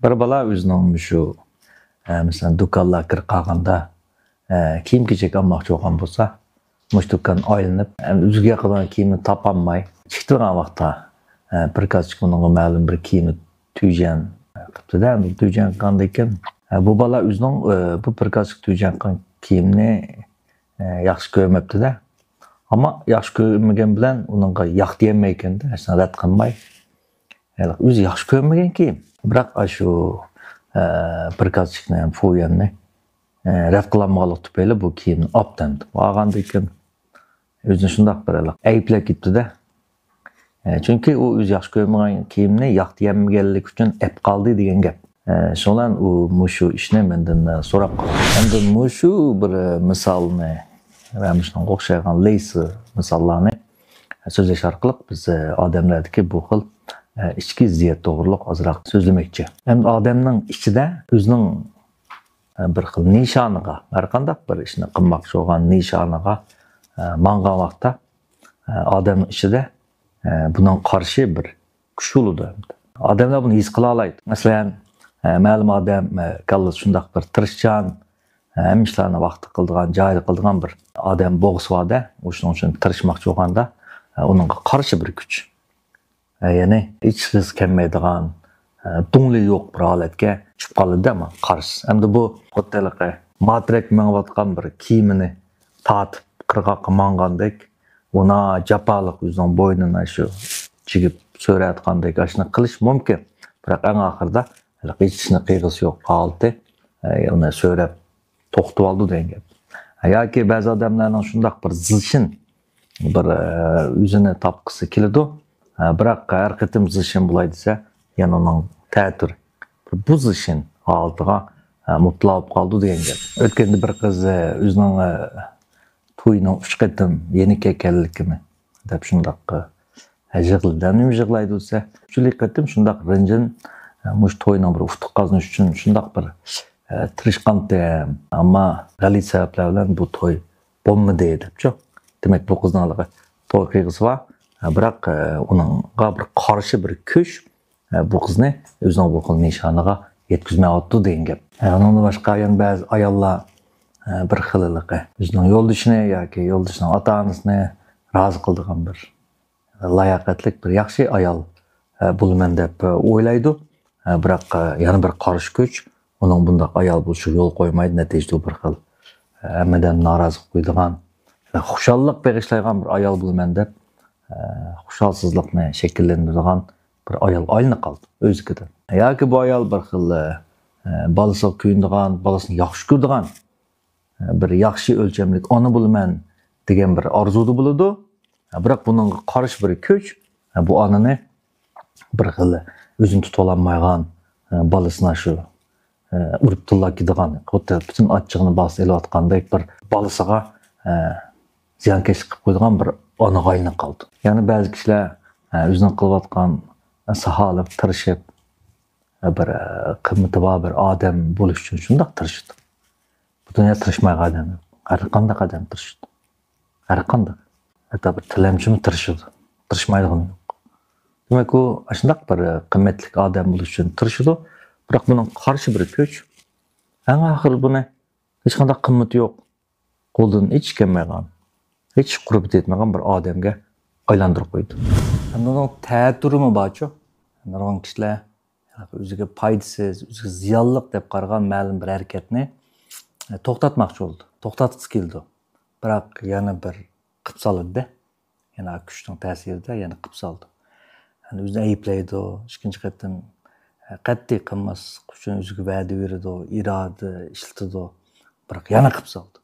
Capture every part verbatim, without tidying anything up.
بىر بالا ئۆزىنىڭ مۇشۇ، ئە، مەسىلەن، دۇكانلار كىرىپ قالغاندا، ئە، كىيىم-كېچەك ئالماقچى بولغان بولسا، مۇشۇ دۇكان ئايلىنىپ، ئە، ئۆزىگە ياقىدىغان كىيىمنى تاپالماي، چىقىدىغان ۋاقىتتا، ئە، پىركازچىك ئۇنىڭغا مەلۇم بىر كىيىمنى تۈجەن قىپتۇ-دە، تۈجەن قىلغاندىن كېيىن، ئە، بۇ بالا ئۆزىنىڭ، ئە، بۇ پىركازچىك تۈجەن قىلغان كىيىمنى، ئە، ياخشى كۆرمەپتۇ-دە. ئەمما ياخشى كۆرمىگەن بىلەن ئۇنىڭغا ياق دېيەلمەيدىكەن-دە، ھېچ نېمە رەت قىلماي. ھېلىقى ئۆزى ياخشى كۆرمىگەنكى، بىراق ئاشۇ، ئە، پىركازچىكنى ھەم فۇيەننى، ئە، رەت قىلالمىغانلىقى تۈپەيلى بۇ كىيىمنى ئاپتۇ ئەمدى. ئالغاندىن كېيىن ئۆزىنى شۇنداق بىر ھېلىقى ئەيىبلەپ كېتىپتۇ-دە. ئە، چۈنكى ئۇ ئۆزى ياخشى كۆرمىگەن كىيىمنى ياق دېيەلمىگەنلىكى ئۈچۈن ئەپ قالدى دېگەن گەپ. ئە، شۇنىڭ بىلەن ئۇ مۇشۇ ئىشنى مەندىن، ئە، سوراپ قالغان. ئەمدى مۇشۇ بىر، ئە، مىسالنى ۋە مۇشۇنىڭغا ئوخشايدىغان لېيسى مىساللارنى سۆزلەش ئارقىلىق بىز، ئە، ئادەملەردىكى بۇ خىل، ئە، ئىچكى زىددىيەت توغرۇلۇق ئازراق سۆزلىمەكچى. ئەمدى ئادەمنىڭ ئىچىدە ئۆزىنىڭ، ئە، بىر خىل نىشانىغا، ھەر قانداق بىر ئىشنى قىلماقچى بولغان نىشانىغا، ئە، ماڭغان ۋاقىتتا، ئە، ئادەمنىڭ ئىچىدە، ئە، بۇنىڭغا قارشى بىر كۈچ بولىدۇ. ئادەملەر بۇنى ھېس قىلالايدۇ. مەسىلەن، ئە، مەلۇم ئادەم، ئە، كاللىسى شۇنداق بىر تىرىشچان، ئە، ھەممە ئىشلارنى ۋاقتىدا قىلىدىغان، جايىدا قىلىدىغان بىر ئادەم بولغۇسى بار-دە، ئۇ شۇنىڭ ئۈچۈن تىرىشماقچى بولغاندا، ئە، ئۇنىڭغا قارشى بىر كۈچ. ئە، يەنى ھېچقىسى كەلمەيدىغان، ئە، دۇڭلى يوق بىر ھالەتكە چۈشۈپ قالىدۇ-دە، مانا قارىسىز. ئەمدى بۇ خۇددى ھېلىقى ماترەك مېڭىۋاتقان بىر كېمىنى تارتىپ قىرغاققا ماڭغاندەك، ئۇ ناھايىتى جاپالىق ئۆزىنىڭ بوينىنى شۇ چىگىپ سۆرەۋاتقاندەك ئاشۇنى قىلىش مۇمكىن. بىراق ئەڭ ئاخىرىدا ھېلىقى ھېچ ئىشنى قىلغۇسى يوق ھالىتى، ئە، ئۇنى سۆرەپ توختىۋالىدۇ دېگەن گەپ. ياكى بەزى ئادەملەرنىڭ شۇنداق بىر زىلشىن بىر، ئە، ئۆزىنى تاپقۇسى كېلىدۇ. ئە، بىراق ھەر قېتىم زىلشىن بولاي دېسە، يەنە ئۇنىڭ تەتۈر بىر بۇزۇلۇشىن ھالىتىغا، ئە، مۇپتىلا بولۇپ قالىدۇ دېگەن گەپ. ئۆتكەندە بىر قىز، ئە، ئۆزىنىڭ، ئە، تويىنىڭ ئۈچ قېتىم يېنىك كەلگەنلىكىنى دەپ شۇنداق، ئە، يىغلىدى. نېمە يىغلايدۇ دېسە، شۇ قېتىم شۇنداق رەنجىدىن، ئە، مۇشۇ توينىڭ بىر ئۇتۇق قازىنىش ئۈچۈن شۇنداق بىر، ئە، تىرىشقانتىم. ئەمما غەلىتە سەۋەبلەر بىلەن بۇ توي بولمىدى دەپچۇ. دېمەك، بۇ قىزنىڭ ھېلىقى توي قىلغۇسى بار. ئە، بىراق، ئە، ئۇنىڭغا بىر قارشى بىر كۈچ، ئە، بۇ قىزنى ئۆزىنىڭ بۇ خىل نىشانىغا يەتكۈزمەيۋاتىدۇ دېگەن گەپ. ئە، ئۇنىڭدىن باشقا يەنە بەزى ئاياللار، ئە، بىر خىل ھېلىقى ئۆزىنىڭ يولدىشىنى ياكى يولدىشىنىڭ ئاتا-ئانىسىنى رازى قىلىدىغان بىر لاياقەتلىك، بىر ياخشى ئايال، ئە، بولىمەن دەپ، ئە، ئويلايدۇ. ئە، بىراق، ئە، يەنە بىر قارشى كۈچ ئۇنىڭ بۇنداق ئايال بولۇشىغا يول قويمايدۇ. نەتىجىدە بىر خىل، ئە، ھەممىدىن نارازى قىلىپ قويىدىغان، خۇشاللىق بېغىشلايدىغان بىر ئايال بولىمەن دەپ، ئە، خۇشالسىزلىقنى شەكىللەندۈرىدىغان بىر ئايالغا ئايلىنىپ قالىدۇ ئۆزلۈكىدىن. ياكى بۇ ئايال بىر خىل، ئە، بالىسىغا كۆيۈنىدىغان، بالىسىنى ياخشى كۆرىدىغان، بىر ياخشى ئۆلچەملىك ئانا بولىمەن دېگەن بىر ئارزۇدا بولىدۇ. بىراق بۇنىڭغا قارشى بىر كۈچ، بۇ ئانىنى بىر خىل ئۆزىنى تۇتۇۋالالمايدىغان، بالىسىنى شۇ ئۇرۇپ تىللاپ كېتىدىغان، خۇددى پۈتۈن ئاچچىقىنى بالىسىغا ئېلىۋاتقاندەك بىر بالىسىغا زىيانكەشلىك قىلىپ قويىدىغان بىر ئانىغا ئايلىنىپ قالىدۇ. يەنە بەزى كىشىلەر ئۆزىنىڭ قىلىۋاتقان ساھەلىرىگە تىرىشىپ، بىر قىممىتى بار بىر ئادەم بولۇش ئۈچۈن شۇنداق تىرىشىدۇ. بۇ دۇنيادا تىرىشمايدىغان ئادەم يوق. ھەر قانداق ئادەم تىرىشىدۇ. ھەر قانداق. ھەتتا بىر تىلەمچىمۇ تىرىشىدۇ. تىرىشمايدىغىنى يوق. دېمەك، ئۇ ئاشۇنداق بىر قىممەتلىك ئادەم بولۇش ئۈچۈن تىرىشىدۇ. بىراق بۇنىڭ قارشى بىر كۈچ، ئەڭ ئاخىرى بۇنى ھېچقانداق قىممىتى يوق، قولدىن ھېچ كەلمەيدىغان، ھېچ قۇربىتى يەتمەيدىغان بىر ئادەمگە ئايلاندۇرۇپ قويىدۇ. ئەمدى ئۇنىڭ تەتۈرىمۇ بارچۇ. نۇرغۇن كىشىلەر ئۆزىگە پايدىسىز، ئۆزىگە زىيانلىق دەپ قارىغان مەلۇم بىر ھەرىكەتنى توختاتماقچى بولىدۇ. توختاتقۇسى كېلىدۇ. بىراق يەنە بىر قىپ سالىدۇ. يەنە كۈچنىڭ تەسىرىدە يەنە قىپ سالىدۇ. يەنى ئۆزىنى ئەيىبلەيدۇ. ئىككىنچى قېتىم قەتئىي قىلماسلىق ئۈچۈن ئۆزىگە ۋەدە بېرىدۇ، ئىرادە ئىشلىتىدۇ. بىراق يەنە قىپ سالىدۇ.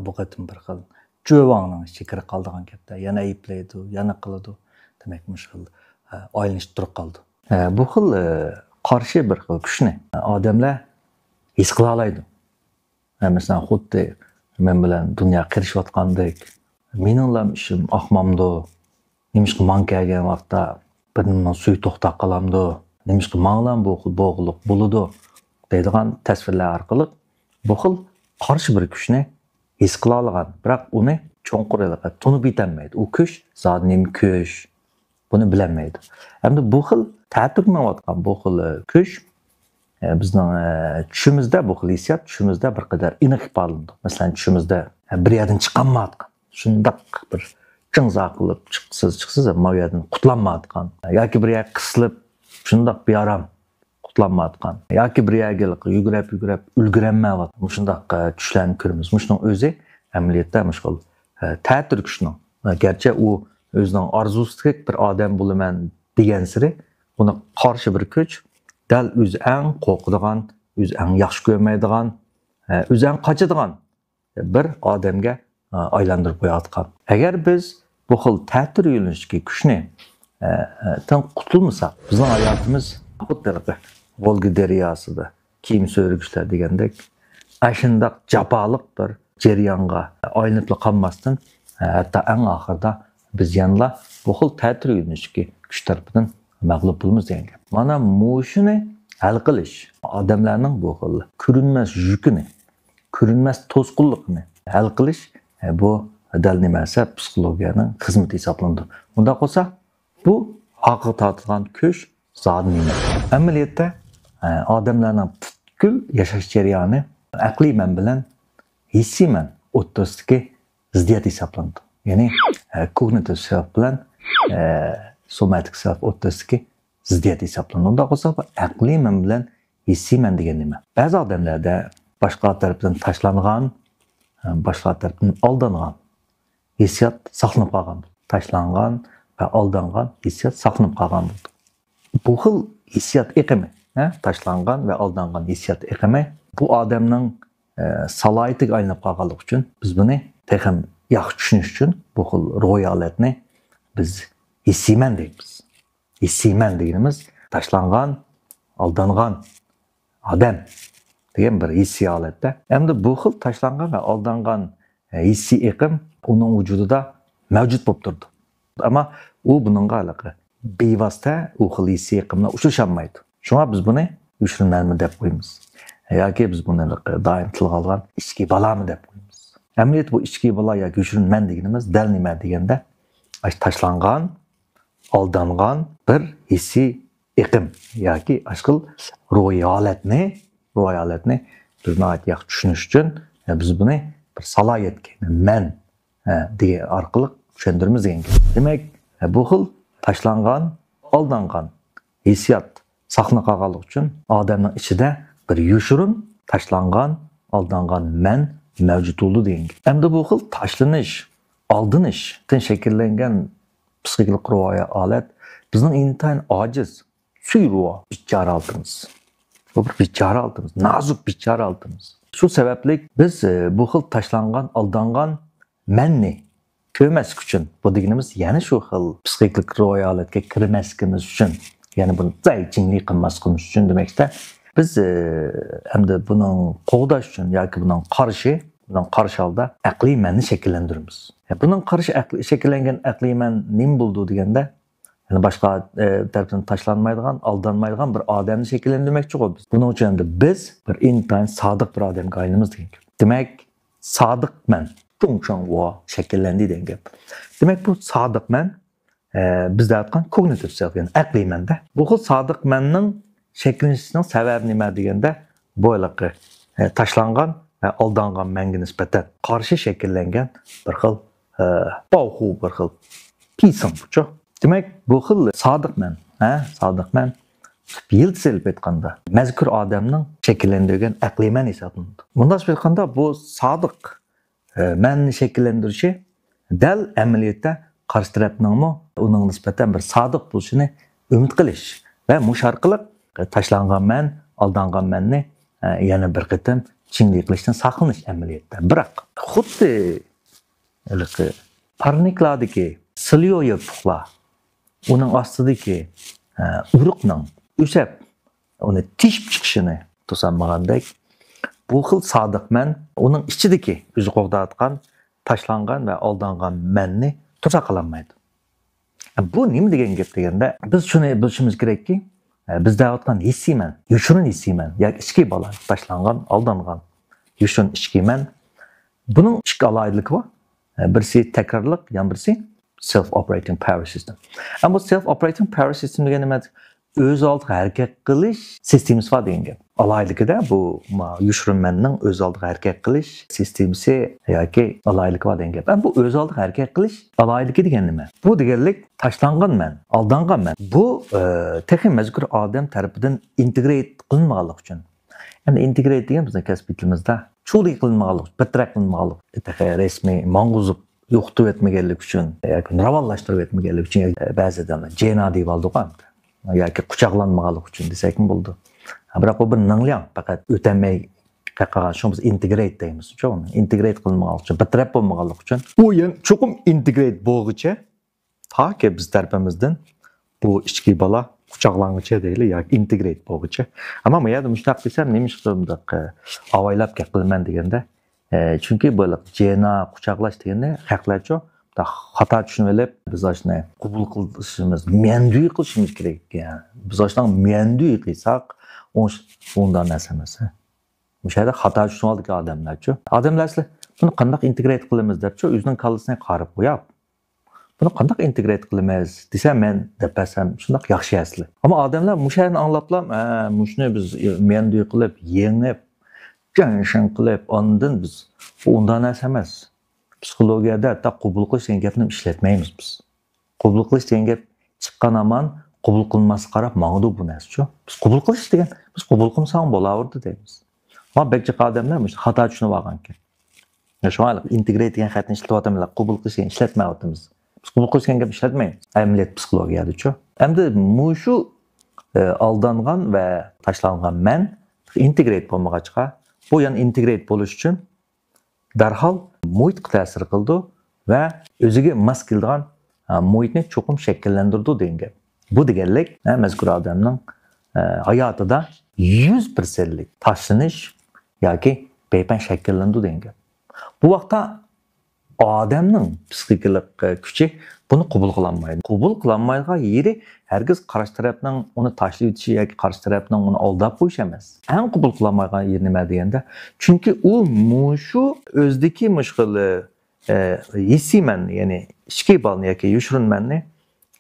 بۇ قېتىم بىر خىل جۆۋاڭنىڭ ئىچىگە كىرىپ قالىدىغان گەپتە. يەنە ئەيىبلەيدۇ، يەنە قىلىدۇ. دېمەك، مۇشۇ خىل، ئە، ئايلىنىشتا تۇرۇپ قالىدۇ. ئە، بۇ خىل، ئە، قارشى بىر خىل كۈچنى ئادەملەر ھېس قىلالايدۇ. ئە، مەسىلەن، خۇددى مەن بىلەن دۇنيا قېرىشىۋاتقاندەك، مېنىڭلام ئىشىم ئاقمامدۇ؟ نېمىشقا ماڭا كەلگەن ۋاقىتتا بىرىنىڭ سۈيى توختاپ قالامدۇ؟ نېمىشقا ماڭىلام بۇ خىل بولغۇلۇق بولىدۇ؟ دەيدىغان تەسۋىرلەر ئارقىلىق بۇ خىل قارشى بىر كۈچنى ھېس قىلالىغان، بىراق ئۇنى چوڭقۇر ھېلىقى تونۇپ يېتەلمەيدۇ. ئۇ كۈچ زادى نېمە كۈچ؟ بۇنى بىلەلمەيدۇ. ئەمدى بۇ خىل تەتۈر مېڭىۋاتقان بۇ خىل، ئە، كۈچ ئە، بىزنىڭ، ئە، چۈشىمىزدە بۇ خىل ھېسسىيات چۈشىمىزدە بىر قەدەر ئېنىق ئىپادىلىنىدۇ. مەسىلەن، چۈشىمىزدە، ئە، بىر يەردىن چىقالمايۋاتقان، شۇنداق بىر جىڭزا قىلىپ، «چىقسىز، چىقسىز، ماۋۇ يەردىن قۇتۇلالمايۋاتقان» ياكى بىر يەرگە قىسىلىپ، شۇنداق بىئارام قۇتۇلالمايۋاتقان ياكى بىر يەرگە يۈگۈرۈپ، يۈگۈرۈپ ئۈلگۈرەلمەيۋاتقان، مۇشۇنداق، ئە، چۈشلەرنى كۆرىمىز. مۇشۇنىڭ ئۆزى ئەمەلىيەتتە مۇشۇ خىل، ئە، تەتۈر كۈچنىڭ، ئە، گەرچە ئۇ ئۆزىنىڭ ئارزۇسىدەك بىر ئادەم بولىمەن دېگەنسېرى، ئۇنىڭغا قارشى بىر كۈچ، دەل ئۆزى ئەڭ قورقىدىغان، ئۆزى ئەڭ ياخشى كۆرمەيدىغان، ئە، ئۆزى ئەڭ قاچىدىغان بىر ئادەمگە، ئە، ئايلاندۇرۇپ قويۇۋاتقان. ئەگەر بىز بۇ خىل تەتۈر يۆنىلىشتىكى كۈچنى، ئە، ئە، تىن قۇتۇلمىساق، بىزنىڭ ھاياتىمىز خۇددى ھېلىقى ۋولگا دەرياسىدا كېمە سۆرىگۈچىلەر دېگەندەك، ئاشۇنداق جاپالىق بىر جەريانغا ئايلىنىپلا قالماستىن، ھەتتا ئەڭ ئاخىرىدا بىز يەنىلا بۇ خىل تەتۈر يۆنىلىشتىكى كۈچ تەرىپىدىن مەغلۇپ بولىمىز دېگەن گەپ. مانا مۇشۇنى ھەل قىلىش، ئادەملەرنىڭ بۇ خىل كۆرۈنمەس يۈكىنى، كۆرۈنمەس توسقۇنلۇقىنى ھەل قىلىش، بۇ دەل نېمە دېسە پسىخولوگىيەنىڭ خىزمىتى ھېسابلىنىدۇ. ئۇنداق بولسا، بۇ ئارقىغا تارتىدىغان كۈچ زادى نېمە؟ ئەمەلىيەتتە، ئە، ئادەملەرنىڭ پۈتكۈل ياشاش جەريانى ئەقلىي مەن بىلەن ھېسسىي مەن ئوتتۇرىسىدىكى زىددىيەت ھېسابلىنىدۇ. يەنى، ئە، كوگنىتىپ سېلف بىلەن، ئە، سوماتىك سېلف ئوتتۇرىسىدىكى زىددىيەت ھېسابلىنىدۇ. ئۇنداق بولسا، بۇ ئەقلىي مەن بىلەن ھېسسىي مەن دېگەن نېمە؟ بەزى ئادەملەردە باشقىلار تەرىپىدىن تاشلانغان، ئە، باشقىلار تەرىپىدىن ئالدانغان ھېسسىيات ساقلىنىپ قالغان. تاشلانغان ۋە ئالدانغان ھېسسىيات ساقلىنىپ قالغان بولىدۇ. بۇ خىل ھېسسىيات ئېقىمى، ھە، تاشلانغان ۋە ئالدانغان ھېسسىيات ئېقىمى بۇ ئادەمنىڭ، ئە، سالاھىيىتىگە ئايلىنىپ قالغانلىقى ئۈچۈن بىز بۇنى تېخىمۇ ياخشى چۈشىنىش ئۈچۈن بۇ خىل روھىي ھالەتنى بىز ھېسسىي مەن دەيمىز. ھېسسىي مەن دېگىنىمىز تاشلانغان، ئالدانغان ئادەم دېگەن بىر ھېسسىي ھالەتتە. ئەمدى بۇ خىل تاشلانغان ۋە ئالدانغان، ئە، ھېسسىي ئېقىم ئۇنىڭ ۋۇجۇدىدا مەۋجۇت بولۇپ تۇرىدۇ. ئەمما ئۇ بۇنىڭغا ھېلىقى بىۋاسىتە ئۇ خىل ھېسسىي ئېقىملار ئۇچرىشالمايدۇ. شۇڭا بىز بۇنى يوشۇرۇن مەنمۇ دەپ قويىمىز. ياكى بىز بۇنى ھېلىقى دائىم تىلغا ئالغان ئىچكى بالامۇ دەپ قويىمىز. ئەمەلىيەتتە بۇ ئىچكى بالا ياكى يوشۇرۇن مەن دېگىنىمىز دەل نېمە دېگەندە، ئاشۇ تاشلانغان، ئالدانغان بىر ھېسسىي ئېقىم ياكى ئاشقىل روھىي ھالەتنى، روھىي ھالەتنى بىز ناھايىتى ياخشى چۈشىنىش ئۈچۈن، ئە، بىز بۇنى بىر سالاھىيەتكە، مەن، ئە، دېگەن ئارقىلىق چۈشەندۈرىمىز دېگەن گەپ. دېمەك، ئە، بۇ خىل تاشلانغان، ئالدانغان ھېسسىيات ساقلىنىپ قالغانلىقى ئۈچۈن ئادەمنىڭ ئىچىدە بىر يوشۇرۇن تاشلانغان، ئالدانغان مەن مەۋجۇت بولىدۇ دېگەن گەپ. ئەمدى بۇ خىل تاشلىنىش، ئالدىنىشتىن شەكىللەنگەن پسىخىكىلىق روھىي ھالەت بىزنىڭ ئىنتايىن ئاجىز، سۈيرۇ، بىچارە ھالىتىمىز. بۇ بىر بىچارە ھالىتىمىز، نازۇك بىچارە ھالىتىمىز. شۇ سەۋەبلىك بىز، ئە، بۇ خىل تاشلانغان، ئالدانغان مەننى كۆرمەسلىك ئۈچۈن، بۇ دېگىنىمىز يەنە شۇ خىل پسىخىكىلىق روھىي ھالەتكە كىرمەسلىكىمىز ئۈچۈن، يەنى بۇنى زاي جىڭلى قىلماسلىقىمىز ئۈچۈن دېمەكتە، بىز، ئە، ئەمدى بۇنىڭ قوغداش ئۈچۈن ياكى بۇنىڭ قارشى، بۇنىڭ قارشى ھالدا ئەقلىي مەننى شەكىللەندۈرىمىز. بۇنىڭ قارشى ئەقلىي، شەكىللەنگەن ئەقلىي مەن نېمە بولىدۇ دېگەندە، يەنى باشقا، ئە، تەرىپىدىن تاشلانمايدىغان، ئالدانمايدىغان بىر ئادەمنى شەكىللەندۈرمەكچىغۇ بىز. بۇنىڭ ئۈچۈن ئەمدى بىز بىر ئىنتايىن سادىق بىر ئادەمگە ئايلىنىمىز دېگەن گەپ. دېمەك، سادىق مەن، چۇڭچاڭ ۋا شەكىللەندى دېگەن گەپ. دېمەك، بۇ سادىق مەن، ئە، بىز دەۋاتقان كوگنىتىپ سېلف، يەنى ئەقلىي مەندە. بۇ خىل سادىق مەننىڭ شەكىللىنىشىنىڭ سەۋەبى نېمە دېگەندە، بۇ ھېلىقى، ئە، تاشلانغان ۋە ئالدانغان مەنگە نىسبەتەن قارشى شەكىللەنگەن بىر خىل، ئە، باۋخۇ، بىر خىل پىسىڭ بۇچۇ. دېمەك، بۇ خىل سادىق مەن، ھە، سادىق مەن، يىلتىز ئېلىپ ئېيتقاندا، مەزكۇر ئادەمنىڭ شەكىللەندۈرگەن ئەقلىي مەن ھېسابلىنىدۇ. مۇنداقچە ئېيتقاندا، بۇ سادىق، ئە، مەننى شەكىللەندۈرۈشى دەل ئەمەلىيەتتە قارشى تەرەپنىڭمۇ ئۇنىڭغا نىسبەتەن بىر سادىق بولۇشىنى ئۈمىد قىلىش ۋە مۇشۇ ئارقىلىق، ئە، تاشلانغان مەن، ئالدانغان مەننى، ئە، يەنە بىر قېتىم چىڭلىي قىلىشتىن ساقلىنىش ئەمەلىيەتتە. بىراق، خۇددى ھېلىقى پارنىكلاردىكى سىليو يوپۇقلار، ئۇنىڭ ئاستىدىكى، ئە، ئۇرۇقنىڭ ئۆسەپ، ئۇنى تېشىپ چىقىشىنى توسالمىغاندەك، بۇ خىل سادىق مەن ئۇنىڭ ئىچىدىكى ئۆزى قوغداۋاتقان تاشلانغان ۋە ئالدانغان مەننى توساللىيالمايدۇ. بۇ نېمە دېگەن گەپ دېگەندە، بىز شۇنى بىلىشىمىز كېرەككى، بىز دەۋاتقان ھېسسىي مەن، يوشۇرۇن ھېسسىي مەن ياكى ئىچكى بالا، تاشلانغان، ئالدانغان، يوشۇرۇن ئىچكى مەن، بۇنىڭ ئىككى ئالاھىدىلىكى بار. بىرسى تەكرارلىق، يەنە بىرسى self operating power system. ئەمما بۇ self operating power system دېگەن نېمە؟ ئۆز ئالدىغا ھەرىكەت قىلىش سىستېمىسى بار دېگەن گەپ. ئالاھىدىلىكىدە بۇ ما-، يوشۇرۇن مەننىڭ ئۆز ئالدىغا ھەرىكەت قىلىش سىستېمىسى ياكى ئالاھىدىلىكى بار دېگەن گەپ. ئەمما بۇ ئۆز ئالدىغا ھەرىكەت قىلىش ئالاھىدىلىكى دېگەن نېمە؟ بۇ دېگەنلىك تاشلانغان مەن، ئالدانغان مەن. بۇ، ئە، تېخى مەزكۇر ئادەم تەرىپىدىن ئىنتېگرېيت قىلىنمىغانلىقى ئۈچۈن. ئەمدى ئىنتېگرېيت دېگەن بىزنىڭ كەسپىي تىلىمىزدا چۇغدىكى قىلىنمىغانلىق، بىر تەرەپ قىلىنمىغانلىق، تېخى رەسمىي ماڭغۇزۇپ يوقىتىۋەتمىگەنلىكى ئۈچۈن ياكى راۋانلاشتۇرۇۋەتمىگەنلىكى ئۈچۈن، بەزى ئادەملەر جېنا دېيىۋالىدىغۇ ئەمدى. ياكى قۇچاقلانمىغانلىقى ئۈچۈن دېسەكمۇ بولىدۇ. بىراق ئۇ بىر نىڭلياڭ، پەقەت ئۆتەلمەي قالغان، شۇڭا بىز ئىنتېگرېيت دەيمىز. شۇ ئىنتېگرېيت قىلىنمىغانلىقى ئۈچۈن، بىر تەرەپ بولمىغانلىقى ئۈچۈن. ئۇ يەنە چوقۇم ئىنتېگرېيت بولغۇچە، تاكى بىز تەرىپىمىزدىن بۇ ئىچكى بالا قۇچاقلانغۇچە دەيلى ياكى ئىنتېگرېيت بولغۇچە. ئەمما بۇ يەردە مۇشۇنداق دېسەم، نېمىشقا بۇنداق، ئە، ئاۋايلاپ گەپ قىلىمەن دېگەندە، ئە، چۈنكى بۇ جېنا قۇچاقلاش دېگەننى خەقلەرچۇ خاتا چۈشىنىۋېلىپ، بىز ئاشۇنى قوبۇل قىلىشىمىز، ميەندۈي قىلىشىمىز كېرەك. بىز ئاشۇنىڭ ميەندۈي قىلساق، ئوڭ-، ئوڭدان نەرسە ئەمەس. مۇشۇ يەردە خاتا چۈشىنىۋالىدىكەن ئادەملەرچۇ. ئادەملەر سىلەر بۇنى قانداق ئىنتېگرېيت قىلىمىز دەپچۇ، ئۆزىنىڭ كاللىسىنى قارىپ قوياپ، بۇنى قانداق ئىنتېگرېيت قىلىمىز دېسە، مەن دەپ بەرسەم شۇنداق ياخشى ئەسلى. ئەمما ئادەملەر مۇشۇ يەرنى ئاڭلاپلا، ھە، مۇشۇنى بىز ميەندۈي قىلىپ، يېڭىپ، جياڭشېن قىلىپ، ئاندىن بىز، بۇ ئۇنداق نەرسە ئەمەس. پسىخولوگىيەدە ھەتتا قوبۇل قىلىش دېگەن گەپنى ئىشلەتمەيمىز بىز. قوبۇل قىلىش دېگەن گەپ چىققان ھامان قوبۇل قىلماسقا قاراپ ماڭىدۇ بۇ نەرسىچۇ. بىز قوبۇل قىلىش دېگەن، بىز قوبۇل قىلمىساڭ بولاۋېرىدۇ دەيمىز. ما بەك جىق ئادەملەر مۇشۇ خاتا چۈشىنىۋالغانكەن. شۇڭا ئىنتېگرېيت دېگەن خەتنى ئىشلىتىۋاتىمىز، قوبۇل قىلىش دېگەن ئىشلەتمەيۋاتىمىز. بىز قوبۇل قىلىش دېگەن گەپ ئىشلەتمەيمىز. ئەمەلىيەت پسىخولوگىيەدىچۇ. ئەمدى مۇشۇ، ئە، ئالدانغان ۋە تاشلانغان مەن ئىنتېگرېيت بولمىغاچقا، بۇ يەنە ئىنتېگرېيت بولۇش ئۈچۈن دەرھال مۇھىتقا تەسىر قىلىدۇ ۋە ئۆزىگە ماس كېلىدىغان، ئە، مۇھىتنى چوقۇم شەكىللەندۈرىدۇ دېگەن گەپ. بۇ دېگەنلىك، ئە، مەزكۇر ئادەمنىڭ، ئە، ھاياتىدا يۈز پىرسەنتلىك تاشلىنىش ياكى بەيپەن شەكىللىنىدۇ دېگەن گەپ. بۇ ۋاقىتتا ئادەمنىڭ پسىخىكىلىق، ئە، كۈچى بۇنى قوبۇل قىلالمايدۇ. قوبۇل قىلالمايدىغان يېرى ھەرگىز قارشى تەرەپنىڭ ئۇنى تاشلىۋېتىشى ياكى قارشى تەرەپنىڭ ئۇنى ئالداپ قويۇشى ئەمەس. ئەڭ قوبۇل قىلالمايدىغان يېرى نېمە دېگەندە، چۈنكى ئۇ مۇشۇ ئۆزىدىكى مۇشۇ خىل، ئە، ھېسسىي مەننى، يەنى ئىچكى بالىنى ياكى يوشۇرۇن مەننى،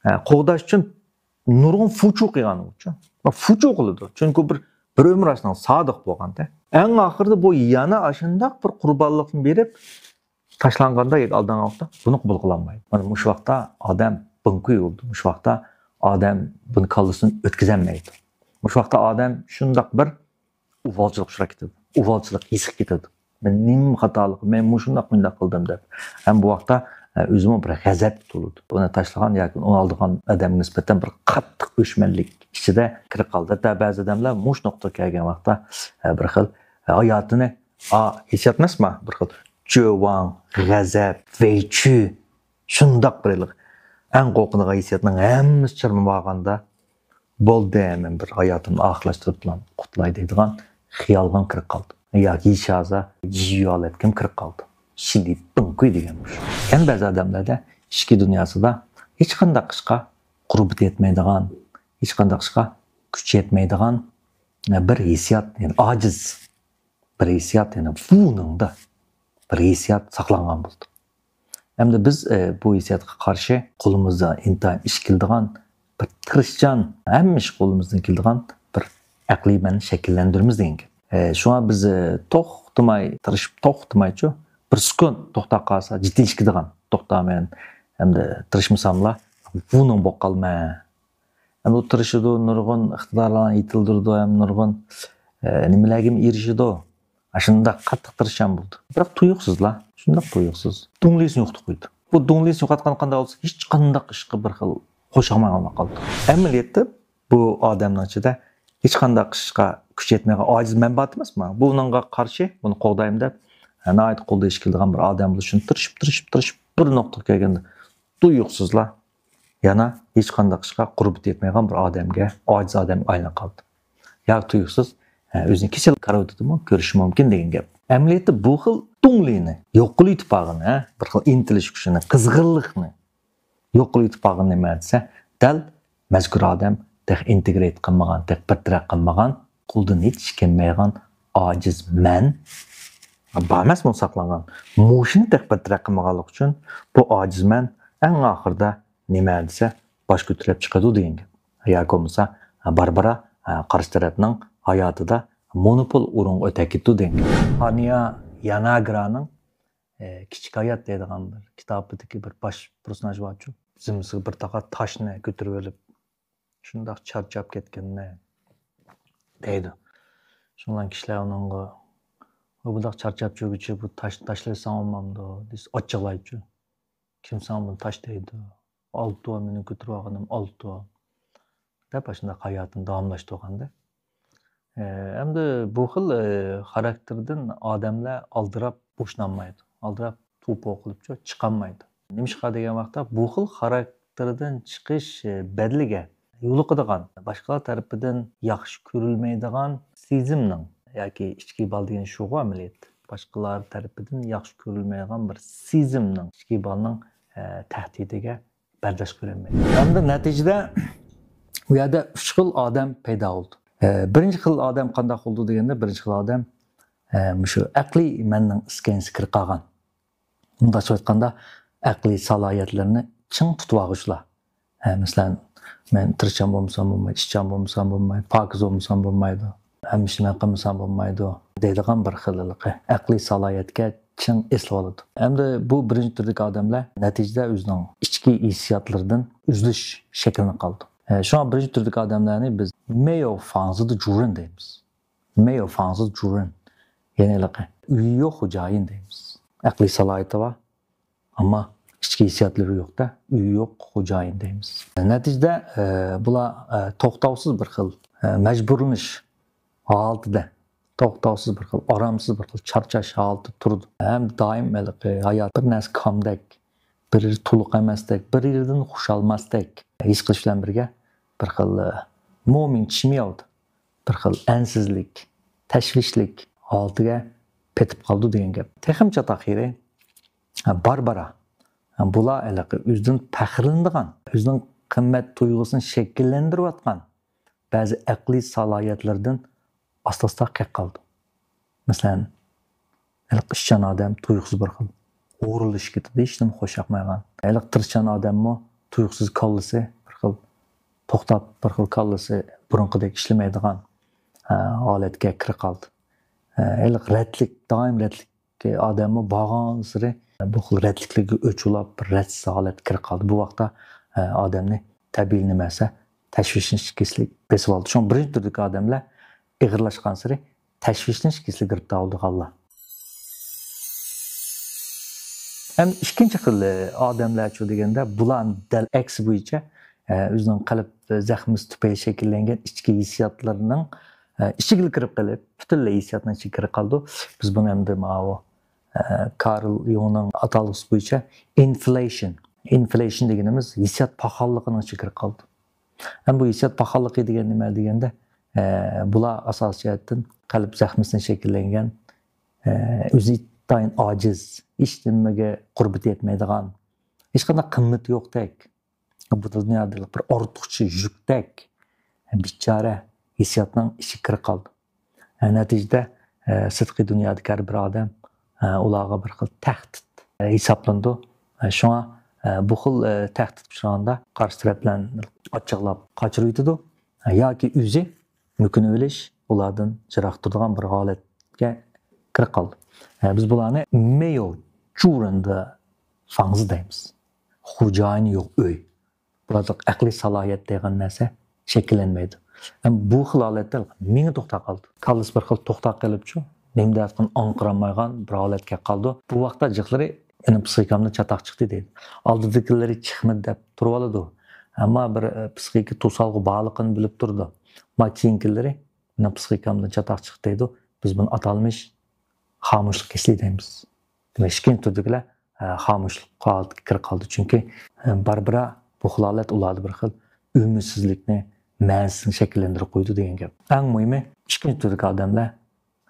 ئە، قوغداش ئۈچۈن نۇرغۇن فۇچۇ قىلغان ئۇچۇن. فۇچۇ قىلىدۇ. چۈنكى بىر، بىر ئۆمۈر ئاشۇنىڭ سادىق بولغاندا. ئەڭ ئاخىرىدا بۇ يەنە ئاشۇنداق بىر قۇربانلىقنى بېرىپ، تاشلانغاندا ياكى ئالدانغان ۋاقىتتا بۇنى قوبۇل قىلالمايدۇ. مانا مۇشۇ ۋاقىتتا ئادەم بىڭكۈي بولىدۇ. مۇشۇ ۋاقىتتا ئادەم بۇنى كاللىسىدىن ئۆتكۈزەلمەيدۇ. مۇشۇ ۋاقىتتا ئادەم شۇنداق بىر ئۇۋالچىلىققا ئۇچراپ كېتىدۇ. ئۇۋالچىلىق ھېسىغا كېتىدۇ. مەن نېمە خاتالىق، مەن مۇشۇنداق مۇنداق قىلدىم دەپ. ھەم بۇ ۋاقىتتا، ئە، ئۆزىمۇ بىر غەزەپكە تولىدۇ. ئۇنى تاشلىغان ياكى ئۇنى ئالىدىغان ئادەمگە نىسبەتەن بىر قاتتىق ئۆچمەنلىك ئىچىدە كىرىپ قالىدۇ. ھەتتا بەزى ئادەملەر مۇشۇ نۇقتىغا كەلگەن ۋاقىتتا، ئە، بىر خىل، ئە، ھاياتىنى، ئا، ھېسسىيات ئەمەسما؟ بىر خىل جۆۋاڭ، غەزەپ، ۋەيچۈ، شۇنداق بىر ئەڭ قورقىدىغان ھېسسىياتنىڭ ھەممىسى چىرمىۋالغاندا، بولدى، مەن بىر ھاياتىمنى ئاخىرلاشتۇرۇپلا قۇتۇلاي دەيدىغان خىيالغىمۇ كىرىپ قالدى. ياكى ھېچ ھازا يىيالەتكىم كىرىپ قالدى. شىددىي بىڭكۈي دېگەن مۇشۇ. يەنە بەزى ئادەملەردە ئىچكى دۇنياسىدا ھېچقانداق ئىشقا قۇربىتى يەتمەيدىغان، ھېچقانداق ئىشقا كۈچى يەتمەيدىغان بىر ھېسسىيات، يەنى ئاجىز بىر ھېسسىيات، يەنى ۋۇنىڭدا بىر ھېسسىيات ساقلانغان بولىدۇ. ئەمدى بىز، ئە، بۇ ھېسسىياتقا قارشى قولىمىزدا ئىنتايىن ئىش كېلىدىغان، بىر تىرىشچان، ھەممە ئىش قولىمىزدىن كېلىدىغان بىر ئەقلىي مەننى شەكىللەندۈرىمىز دېگەن گەپ. ئە، شۇڭا بىز، ئە، توختىماي، تىرىشىپ توختىمايچۇ، بىر سېكۇنت توختاپ قالسا جىددىيلىشىپ كېتىدىغان. توختا، مەن ئەمدى تىرىشمىساملا ۋۇنىڭ بولۇپ قالىمەن. ھەم ئۇ تىرىشىدۇ، نۇرغۇن ئىقتىدارلارنى يېتىلدۈرىدۇ، ھەم نۇرغۇن، ئە، نېمىلەرگىمۇ ئېرىشىدۇ. ئاشۇنداق قاتتىق تىرىشچان بولىدۇ. بىراق تۇيۇقسىزلا، شۇنداق تۇيۇقسىز دۇڭلىسىنى يوقىتىپ قويىدۇ. بۇ دۇڭلىسىنى يوقاتقان قانداق بولسا، ھېچقانداق ئىشقا بىر خىل خوشاماي قالىدۇ. ئەمەلىيەتتە بۇ ئادەمنىڭ ئىچىدە ھېچقانداق ئىشقا كۈچ يەتمەيدىغان ئاجىز مەن بار ئەمەسمۇ؟ بۇنىڭغا قارشى، بۇنى قوغدايمەن دەپ، ناھايىتى قولىدا ئىش كېلىدىغان بىر ئادەم بولۇشىنى تىرىشىپ، تىرىشىپ، تىرىشىپ، بىر نۇقتىغا كەلگەندە، تۇيۇقسىزلا يەنە ھېچقانداق ئىشقا قۇربىتى يەتمەيدىغان بىر ئادەمگە، ئاجىز ئادەمگە ئايلىنىپ قالدى. يا تۇيۇقسىز، ھە، ئۆزىنى كېسەل كارىۋىتىدىمۇ كۆرۈشى مۇمكىن دېگەن گەپ. ئەمەلىيەتتە بۇ خىل دۇڭلىنى يوق قىلىۋېتىپ بارغىنى، ھە، بىر خىل ئىنتىلىش كۈچىنى، قىزغىنلىقنى يوق قىلىۋېتىپ بارغىنى نېمە دېسە، دەل مەزكۇر ئادەم تېخى ئىنتېگرېيت قىلمىغان، تېخى بىر تەرەپ قىلمىغان، قولدىن ھېچ ئىش كەلمەيدىغان ئاجىز مەن بار ئەمەسمۇ ساقلانغان؟ مۇشۇنى تېخى بىر تەرەپ قىلمىغانلىقى ئۈچۈن بۇ ئاجىز مەن ئەڭ ئاخىرىدا نېمە دېسە، باش كۆتۈرۈپ چىقىدۇ دېگەن گەپ. ياكى بولمىسا، بارا-بارا قارشى تەرەپنىڭ ھاياتىدا مونوپول ئورۇنغا ئۆتەپ كېتىدۇ دېگەن گەپ. ھانىيا ياناگرانىڭ، ئە، كىچىك ھايات دەيدىغان بىر كىتابىدىكى بىر باش پېرسوناژ بارچۇ. زىممىسىگە بىر تاقا تاشنى كۆتۈرۈپ ئېلىپ، شۇنداق چارچاپ كەتكىنىنى دەيدۇ. شۇنىڭ بىلەن كىشىلەر ئۇنىڭغا، «ئۇ بۇنداق چارچاپ چۈشكىچە بۇ تاشنى تاشلىۋەتسەڭ بولمامدۇ؟» دېسە، ئاچچىقلايدۇ. «كىم ساڭا بۇنى تاش دەيدۇ؟ ئالتۇن، مېنىڭ كۆتۈرۈۋالغىنىم ئالتۇن.» دەپ، ئاشۇنداق ھاياتىنى داۋاملاشتۇرغاندا. ئە، ئەمدى بۇ خىل، ئە، خاراكتېردىن ئادەملەر ئالدىراپ بوشىنالمايدۇ. ئالدىراپ توپا قىلىپچۇ چىقالمايدۇ. نېمىشقا دېگەن ۋاقىتتا، بۇ خىل خاراكتېردىن چىقىش، ئە، بەدىلىگە يولۇقىدىغان، باشقىلار تەرىپىدىن ياخشى كۆرۈلمەيدىغان سېزىمنىڭ ياكى ئىچكى بالا دېگەن شۇغۇ ئەمەلىيەتتە. باشقىلار تەرىپىدىن ياخشى كۆرۈلمەيدىغان بىر سېزىمنىڭ ئىچكى بالىنىڭ، ئە، تەھدىتىگە بەرداشلىق بېرەلمەيدۇ. ئەمدى نەتىجىدە ئۇ يەردە ئۈچ خىل ئادەم پەيدا بولدى. ئە، بىرىنچى خىل ئادەم قانداق بولدى دېگەندە، بىرىنچى خىل ئادەم، ئە، مۇشۇ ئەقلىي مەننىڭ ئىسكەنجىسى كىرىپ قالغان. مۇنداقچە ئېيتقاندا، ئەقلىي سالاھىيەتلىرىنى چىڭ تۇتۇۋالغۇچىلار. ئە، مەسىلەن، «مەن تىرىشچان بولمىسام بولمايدۇ، ئىشچان بولمىسام بولمايدۇ، پاكىز بولمىسام بولمايدۇ، ھەممە ئىشنى مەن قىلمىسام بولمايدۇ» دەيدىغان بىر خىل ھېلىقى ئەقلىي سالاھىيەتكە چىڭ ئېسىلىۋالىدۇ. ئەمدى بۇ بىرىنچى تۈردىكى ئادەملەر نەتىجىدە ئۆزىنىڭ ئىچكى ھېسسىياتلىرىدىن ئۈزۈلۈش شەكلىنىپ قالىدۇ. ئە، شۇڭا بىرىنچى تۈردىكى ئادەملەرنى بىز مېيو فاڭزىدە جۇرېن دەيمىز. مېيو فاڭزىدە جۇرېن. يەنى ھېلىقى ئۆيى يوق خوجايىن دەيمىز. ئەقلىي سالاھىيىتى بار، ئەمما ئىچكى ھېسسىياتلىرى يوق-دە، ئۆيى يوق خوجايىن دەيمىز. نەتىجىدە، ئە، بۇلار، ئە، توختاۋسىز بىر خىل، ئە، مەجبۇرلىنىش ھالىتىدە، توختاۋسىز بىر خىل ئارامسىز، بىر خىل چارچاش ھالىتىدە تۇرىدۇ. ھەم دائىم ھېلىقى ھايات بىر نەرسە كامدەك، بىر يېرى تولۇق ئەمەستەك، بىر يېرىدىن خۇشالماستەك ھېس قىلىش بىلەن بىرگە، بىر خىل، ئە، مومىڭ چىمياۋ، بىر خىل ئەنسىزلىك، تەشۋىشلىك ھالىتىگە پېتىپ قالىدۇ دېگەن گەپ. تېخىمۇ چاتاق يېرى، بارا-بارا بۇلار ھېلىقى ئۆزىدىن پەخىرلىنىدىغان، ئۆزىنىڭ قىممەت تۇيغۇسىنى شەكىللەندۈرۈۋاتقان بەزى ئەقلىي سالاھىيەتلىرىدىن ئاستا-ئاستا قېقىپ قالىدۇ. مەسىلەن، ھېلىقى ئىشچان ئادەم تۇيۇقسىز بىر خىل ھۇرۇلۇشۇپ كېتىدۇ، ھېچنېمە خوش ياقمايدىغان. ھېلىقى تىرىشچان ئادەممۇ تۇيۇقسىز كاللىسى بىر خىل توختاپ، بىر خىل كاللىسى بۇرۇنقىدەك ئىشلىمەيدىغان، ئە، ھالەتكە كىرىپ قالىدۇ. ئە، ھېلىقى رەتلىك، دائىم رەتلىك ئادەممۇ بارغانسېرى بۇ خىل رەتلىكلىككە ئۆچ ئۇلاپ، بىر رەتسىز ھالەتكە كىرىپ قالىدۇ. بۇ ۋاقىتتا، ئە، ئادەمنى تەبىئىي نېمە دېسە، تەشۋىشلىنىش كېسىلى بېسىۋالىدۇ. شۇڭا بىرىنچى تۈردىكى ئادەملەر ئېغىرلاشقانسېرى تەشۋىشلىنىش كېسىلىگە گىرىپتار بولىدىغانلار. ھەم ئىككىنچى خىل ئادەملەرچۇ دېگەندە، بۇلار دەل ئەكسى بويىچە، ئە، ئۆزىنىڭ قەلب زەخمىسى تۈپەيلى شەكىللەنگەن ئىچكى ھېسسىياتلىرىنىڭ، ئە، ئىچىگىلا كىرىپ قېلىپ، پۈتۈنلەي ھېسسىياتنىڭ ئىچىگە كىرىپ قالىدۇ. بىز بۇنى ئەمدى ماۋۇ، ئە، كارل يۇڭنىڭ ئاتالغۇسى بويىچە ئىنفلېيشن، ئىنفلېيشن دېگىنىمىز ھېسسىيات پاخاللىقىنىڭ ئىچىگە كىرىپ قالىدۇ. ھەم بۇ ھېسسىيات پاخاللىقى دېگەن نېمە دېگەندە، ئە، بۇلار ئاساسىي جەھەتتىن قەلب زەخمىسىدىن شەكىللەنگەن، ئە، ئۆزى ئىنتايىن ئاجىز، ھېچ نېمىگە قۇربىتى يەتمەيدىغان، ھېچقانداق قىممىتى يوقتەك، بۇ دۇنيادا بىر ئارتۇقچە يۈكتەك، بىچارە ھېسسىياتنىڭ ئىچىگە كىرىپ قالىدۇ. ئە، نەتىجىدە، ئە، سىرتقى دۇنيادىكى ھەر بىر ئادەم، ئە، ئۇلارغا بىر خىل تەھدىت، ئە، ھېسابلىنىدۇ. ئە، شۇڭا، ئە، بۇ خىل، ئە، تەھدىت ئۇچرىغاندا قارشى تەرەپ بىلەن ئاچچىقلاپ قاچۇرۇۋېتىدۇ. ئە، ياكى ئۆزى مۆكۈنۈۋېلىش، ئۇلاردىن يىراق تۇرىدىغان بىر ھالەتكە كىرىپ قالىدۇ. ئە، بىز بۇلارنى مېيو جۇرېن دې فاڭزى دەيمىز. خوجايىنى يوق ئۆي. بۇلاردا ئەقلىي سالاھىيەت دېگەن نەرسە شەكىللەنمەيدۇ. ھەم بۇ خىل ھالەتتە مېڭە توختاپ قالىدۇ. كاللىسى بىر خىل توختاپ قېلىپچۇ، نېمە دەۋاتقىنىنى ئاڭقىرالمايدىغان بىر ھالەتكە قالىدۇ. بۇ ۋاقىتتا جىقلىرى، «مېنىڭ پسىخىكامدىن چاتاق چىقتى» دەيدۇ. ئالدىدىكىلىرى چىقمىدى دەپ تۇرۇۋالىدۇ. ئەمما بىر، ئە، پسىخىكا توسالغۇ بارلىقىنى بىلىپ تۇرىدۇ. ما كېيىنكىلىرى، «مېنىڭ پسىخىكامدىن چاتاق چىقتى» دەيدۇ. بىز بۇنى ئاتالمىش خامۇشلۇق كېسىلى دەيمىز. دېمەك، ئىككىنچى تۈردىكىلەر، ئە، خامۇشلۇق ھالىتىگە كىرىپ قالىدۇ. چۈنكى، ئە، بارا-بارا بۇ خىل ھالەت ئۇلاردا بىر خىل ئۈمىدسىزلىكنى، مەنىسىنى شەكىللەندۈرۈپ قويىدۇ دېگەن گەپ. ئەڭ مۇھىمى، ئىككىنچى تۈردىكى ئادەملەر،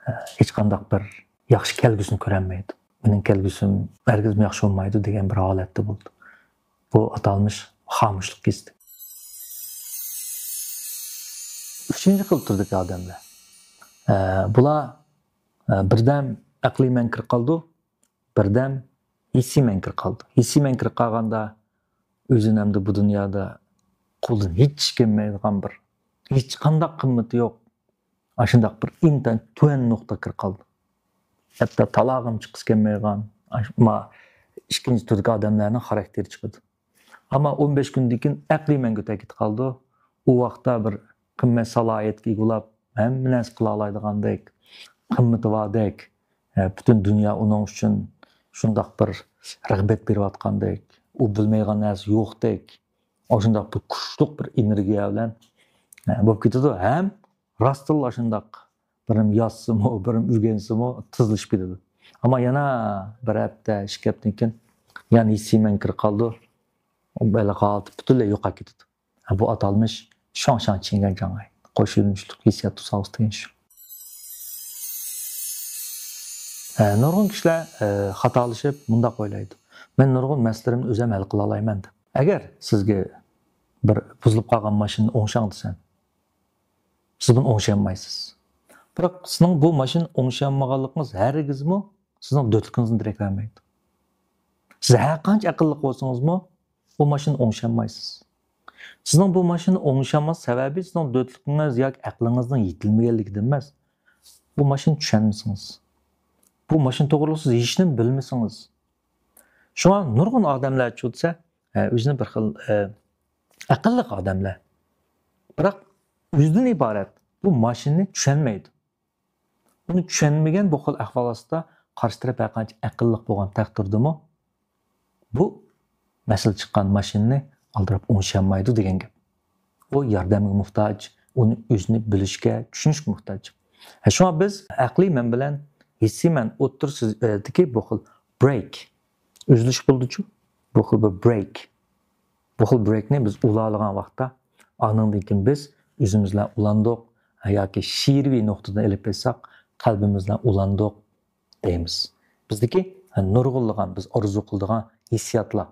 ئە، ھېچقانداق بىر ياخشى كەلگۈسىنى كۆرەلمەيدۇ. «مېنىڭ كەلگۈسۈم ھەرگىزمۇ ياخشى بولمايدۇ» دېگەن بىر ھالەتتە بولىدۇ. بۇ ئاتالمىش خامۇشلۇق كېسىلى. ئۈچىنچى خىل تۈردىكى ئادەملەر. ئە، بۇلار، ئە، بىردەم ئەقلىي مەن كىرىپ قالىدۇ، بىردەم ھېسسىي مەن كىرىپ قالىدۇ. ھېسسىي مەن كىرىپ قالغاندا ئۆزىنى ئەمدى بۇ دۇنيادا قولدىن ھېچ ئىش كەلمەيدىغان بىر، ھېچقانداق قىممىتى يوق، ئاشۇنداق بىر ئىنتايىن تۆۋەن نۇقتىغا كىرىپ قالىدۇ. ھەتتا تالاغىمۇ چىققۇسى كەلمەيدىغان، ئاشۇ، ما، ئىككىنچى تۈردىكى ئادەملەرنىڭ خاراكتېرى چىقىدۇ. ئەمما ئون بەش كۈندىن كېيىن ئەقلىي مەڭگۈ تەگىپ قالىدۇ. ئۇ ۋاقىتتا بىر قىممەت سالاھىيەتكە ئىگە بولۇپ، ھەممە نەرسە قىلالايدىغاندەك، قىممىتى باردەك، ئە، پۈتۈن دۇنيا ئۇنىڭ ئۈچۈن شۇنداق بىر رىغبەت بېرىۋاتقاندەك، ئۇ بىلمەيدىغان نەرسە يوقتەك، ئاشۇنداق بىر كۈچلۈك بىر ئېنېرگىيە بىلەن، ئە، بولۇپ كېتىدۇ. ھەم راستتىنلا شۇنداق بىرىم يازسىمۇ، بىرىم ئۆگەنسىمۇ تېزلىشىپ كېتىدۇ. ئەمما يەنە بىر ھەپتە، ئىككى ھەپتىدىن كېيىن يەنە ھېسسىي مەڭگۈ كىرىپ قالىدۇ. بەلكى ھالىتى پۈتۈنلەي يوقاپ كېتىدۇ. بۇ ئاتالمىش شۇاڭشاڭ چىڭگەنجاڭ، قوش يۆنىلىشلىك ھېسسىيات توسالغۇسى دېگەن شۇ. ئە، نۇرغۇن كىشىلەر، ئە، خاتالىشىپ مۇنداق ئويلايدۇ: «مەن نۇرغۇن مەسىلىلىرىمنى ئۆزۈم ھەل قىلالايمەن» دەپ. ئەگەر سىزگە بىر بۇزۇلۇپ قالغان ماشىنىنى ئوڭشاڭ دېسەم، سىز بۇنى ئوڭشىيالمايسىز. بىراق سىزنىڭ بۇ ماشىنىنى ئوڭشىيالمىغانلىقىڭىز ھەرگىزمۇ سىزنىڭ دۆتلۈكىڭىزنى دېرەكلەنمەيدۇ. سىز ھەر قانچە ئەقىللىق بولسىڭىزمۇ، بۇ ماشىنىنى ئوڭشىيالمايسىز. سىزنىڭ بۇ ماشىنىنى ئوڭشىيالماس سەۋەبى سىزنىڭ دۆتلۈكىڭىز ياكى ئەقلىڭىزنىڭ يېتىلمىگەنلىكىدىن ئەمەس. بۇ ماشىنىنى چۈشەنمىسىڭىز. بۇ ماشىنا توغرىلىق سىز ھېچنېمە بىلمىسىڭىز. شۇڭا نۇرغۇن ئادەملەرچۇ دېسە، ئە، ئۆزىنى بىر خىل، ئە، ئەقىللىق ئادەملەر. بىراق ئۆزىدىن ئىبارەت بۇ ماشىنىنى چۈشەنمەيدۇ. ئۇنى چۈشەنمىگەن بۇ خىل ئەھۋال ئاستىدا قارشى تەرەپ ھەرقانچە ئەقىللىق بولغان تەقدىردىمۇ، بۇ مەسىلە چىققان ماشىنىنى ئالدىراپ ئوڭشىيالمايدۇ دېگەن گەپ. ئۇ ياردەمگە موھتاج، ئۇنى ئۆزىنى بىلىشكە، چۈشىنىشكە موھتاج. ھە، شۇڭا بىز ئەقلىي مەن بىلەن ھېسسىي مەن ئوتتۇرىسىدىكى بۇ خىل برېيك، ئۈزۈلۈش بولدىچۇ؟ بۇ خىل بىر برېيك. بۇ خىل برېيكنى بىز ئۇلالىغان ۋاقىتتا، ئانىڭدىن كېيىن بىز ئۆزىمىز بىلەن ئۇلاندۇق ياكى شېئىرىي نۇقتىدىن ئېلىپ ئېيتساق، قەلبىمىز بىلەن ئۇلاندۇق دەيمىز. بىزدىكى نۇرغۇنلىغان بىز ئارزۇ قىلىدىغان ھېسسىياتلار،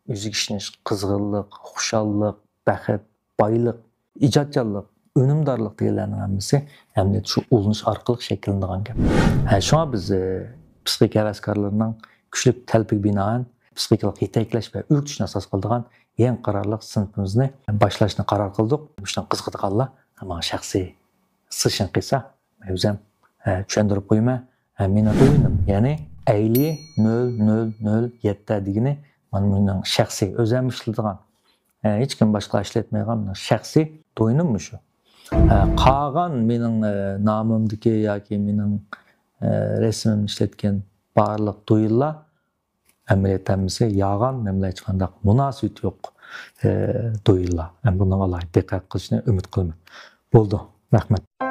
ئۆزىگە ئىشىنىش، قىزغىنلىق، خۇشاللىق، بەخت، بايلىق، ئىجادچانلىق، ئۈنۈمدارلىق دېگەنلەرنىڭ ھەممىسى ئەمەلىيەتتە شۇ ئۇلىنىش ئارقىلىق شەكىللىنىدىغان گەپ. ھە، شۇڭا بىز، ئە، پسىخىكا ھەۋەسكارلىرىنىڭ كۈچلۈك تەلىپىگە بىنائەن پسىخىكىلىق يېتەكلەش ۋە ئۆگىتىشنى ئاساس قىلىدىغان يېڭى قارارلىق سىنىپىمىزنى باشلاشنى قارار قىلدۇق. مۇشۇنىڭغا قىزىقىدىغانلار ماڭا شەخسىي سىشىن قىلسا، مەن ئۆزۈم، ئە، چۈشەندۈرۈپ قويىمەن. ئە، مېنىڭ دوينۇم، يەنى ئەيلى نۆل نۆل نۆل يەتتە دېگىنى مانا مېنىڭ شەخسىي ئۆزۈم ئىشلىتىدىغان. ئە، ھېچكىم باشقا ئىشلەتمەيدىغان مېنىڭ شەخسىي دوينۇم مۇشۇ. ئە، قالغان مېنىڭ، ئە، نامىمدىكى ياكى مېنىڭ، ئە، رەسىمىمنى ئىشلەتكەن بارلىق دوينلار ئەمەلىيەتتە ھەممىسى يالغان، مەن بىلەن ھېچقانداق مۇناسىۋىتى يوق، ئە، دوينلار. ھەم بۇنىڭغا ئالاھىدە دىققەت قىلىشنى ئۈمىد قىلىمەن. بولدى. رەھمەت.